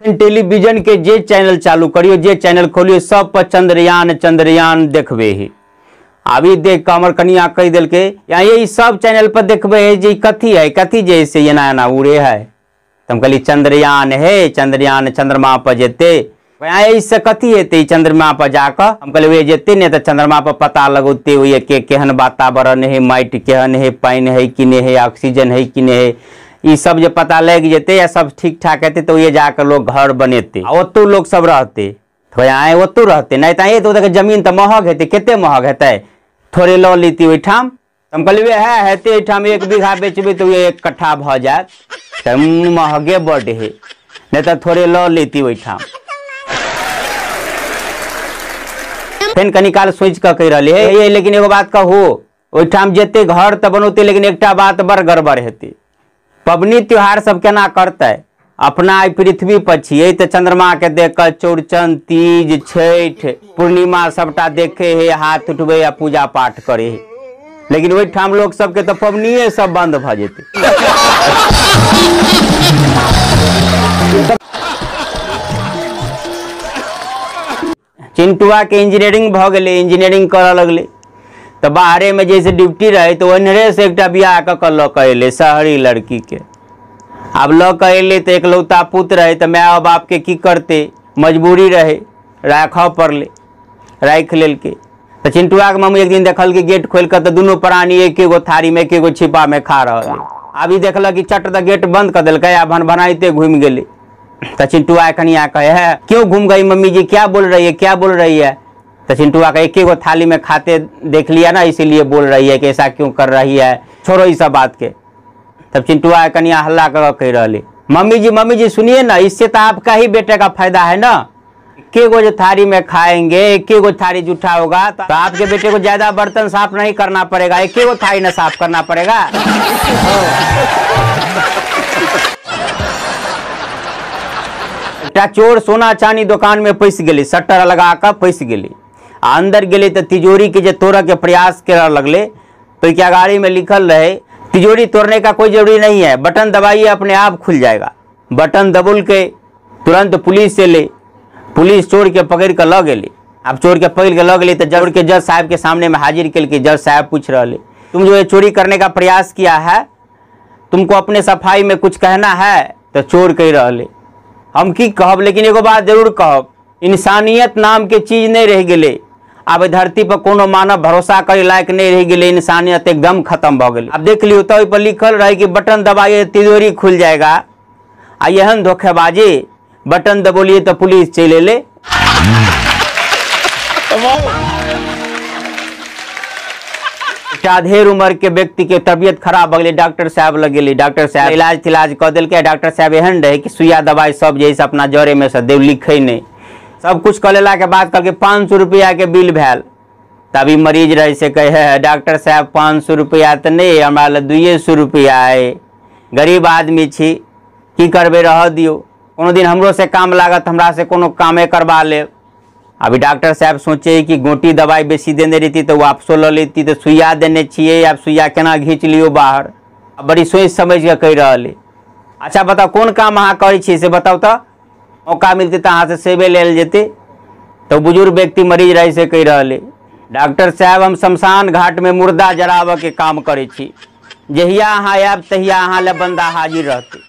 Television के जे channel चालू करियो, जे चैनल खोलियो, सब पर चंद्रयान चंद्रयान देखबे है। अभी देख के हमर कनिया कहि देलकै या ये सब चैनल पर देखबे है जे कथी है, कथी जे से एना एना उड़े है। त हम कहली चंद्रयान है, चंद्रयान चंद्रमा पर जेते, इससे कथी हेतै चंद्रमा पर जाकऽ? हम कहलियै वे जेते ने तऽ चंद्रमा पर पता लगौते ओहि के केहन वातावरण है, माटि केहन है, पानि है कि नहि है, ऑक्सीजन है कि नहि है, ई सब जे पता लागि जेतै या सब ठीक ठाक हेतै तऽ ओहि जाकऽ लोग घर बनेतै आ ओतौ लोग सब रहतै। आए ओतौ रहतै नहि तऽ ओतऽ जमीन तऽ महग हेतै, कते महग हेतै, थोड़े लऽ लेती ओहिठाम। हम कहलियै है हेतै एहिठाम 1 बीघा बेचबै तऽ 1 कट्ठा भऽ जायत, तऽ महगे बड्ड है, नहि तऽ थोड़े लऽ लेती ओहिठाम। फेन कनी काल सोचि कऽ कहि रहलै हे, लेकिन एगो बात कहू, ओहिठाम जेतै घर तऽ बनौतै, लेकिन एकटा बात बड़ गड़बड़ हेतै, पबनी त्योहार सब केना करतै? अपना एहि पृथ्वी पर छियै तऽ चंद्रमा के देख कऽ चौड़चन, तीज, छठि, पूर्णिमा सबटा देखे है, हाथ उठबै आ पूजा पाठ करे है, लेकिन ओहिठाम लोक सबके तऽ पबनिये सब बंद भऽ जेतै। चिंटुआ के इंजीनियरिंग भऽ गेलै, इंजीनियरिंग करऽ लगलै तऽ बाहरे में जैसे ड्यूटी रहे तऽ ओन्हरे से एकटा बियाह कऽ कऽ लऽ कऽ एलै शहरी लड़की के। आब लऽ कऽ एलै तऽ एकलौता पुत रहे तऽ my बाप के की करतै, मजबूरी रहे, राखऽ पड़लै, राखि लेलकै। तऽ चिंटुआ के मम्मी एक दिन देखलकै गेट खोलि कऽ तऽ दुनू प्राणी एक एगो थारी में एक एगो छिपा में खा रहल है। आब ई देखलक कि चट तऽ गेट बंद कऽ देलकै आ भनभनाइते घुमि गेलै। तऽ चिंटुआ कनिया कहे है क्यों घूम गई मम्मी जी, क्या बोल रही है, क्या बोल रही है? तो चिंटुआ का एक एगो थाली में खाते देख लिया ना, इसीलिए बोल रही है कि ऐसा क्यों कर रही है, छोड़ो इस सब बात के। तब चिंटुआ कनिया हल्ला कर कह रही मम्मी जी सुनिए ना, इससे तो आपका ही बेटे का फायदा है ना, एक गो जो थाली में खाएंगे एक गो थाली जूठा होगा तो आपके बेटे को ज्यादा बर्तन साफ नहीं करना पड़ेगा, एक गो थाली ना साफ करना पड़ेगा। एकटा चोर सोना चानी दुकान में पैस गेलै, शटर लगा कऽ पैस गेलै आ अंदर गेलै तऽ तिजोरी के जे तोड़ऽ के प्रयास करऽ लगलै तो के अगाड़ी में लिखल रहे तिजोरी तोड़ने का कोई जरूरी नहीं है, बटन दबाइए अपने आप खुल जाएगा। बटन दबुल के तुरंत पुलिस एलै, पुलिस चोर के पकड़ कऽ लऽ गेलै। आब चोर के पकड़ के लऽ गेलै तऽ जज के जज साहब के सामने में हाजिर केलकै। जज साहब पूछ रहलै तुम जो ये चोरी करने का प्रयास किया है, तुमको अपने सफाई में कुछ कहना है? तऽ चोर कहि रहलै हम की कहब, लेकिन एगो बात जरूर कहब, इंसानियत नाम के चीज नहीं रहि गेलै, आब धरती पर कोनो मानव भरोसा करे लायक नहीं रहि गेलै, इंसानियत एकदम खत्म भऽ गेलै। आब देख लियौ तऽ ओहि पर लिखल रहै कि बटन दबाइए तिजोरी खुलि जाएगा, आ एहन धोखेबाजी, बटन दबोलिए तऽ पुलिस चलि एलै। अधेड़ उम्र के व्यक्ति के तबियत खराब भऽ गेलै, डॉक्टर साहब लग गेलै, डॉक्टर साहब इलाज तिलाज कऽ देलकै। डॉक्टर साहब एहन रहै कि सुइया दवाइ सब जे अपना जरे में से देव लिखै नहि, सब कुछ कऽ लेला के बाद कहलकै 500 रुपया के बिल भेल। तभी मरीज रहे से कहे है डॉक्टर साहब 500 रुपया तऽ नहि, हमरा लग 200 रुपया अइ, गरीब आदमी छी, की करबै, रहऽ दियौ, कोनो दिन हमरो से काम लागत, हमरा से कोनो कामे करबा लेब। अभी डॉक्टर साहब सोचे कि गोटी दवाइ बेसी देने रहिती तऽ वापसो लऽ लेती, तऽ सुइया देने छियै, आब सुइया केना घींच लियौ बाहर, बड़ी सोचि समझि कऽ कहि रहल अइ। अच्छा बताउ कोन काम अहाँ करै छियै से बताउ, तऽ मौका मिलतै तऽ अहाँसँ सेवे लेल जेतै। तऽ बुजुर्ग व्यक्ति मरीज रहै से कहि रहल अइ डॉक्टर साहब हम शमशान घाटमे मुर्दा जराबऽके काम करै छी, जहिया अहाँ आयब तहिया अहाँ लए बन्दा हाजिर रहतै।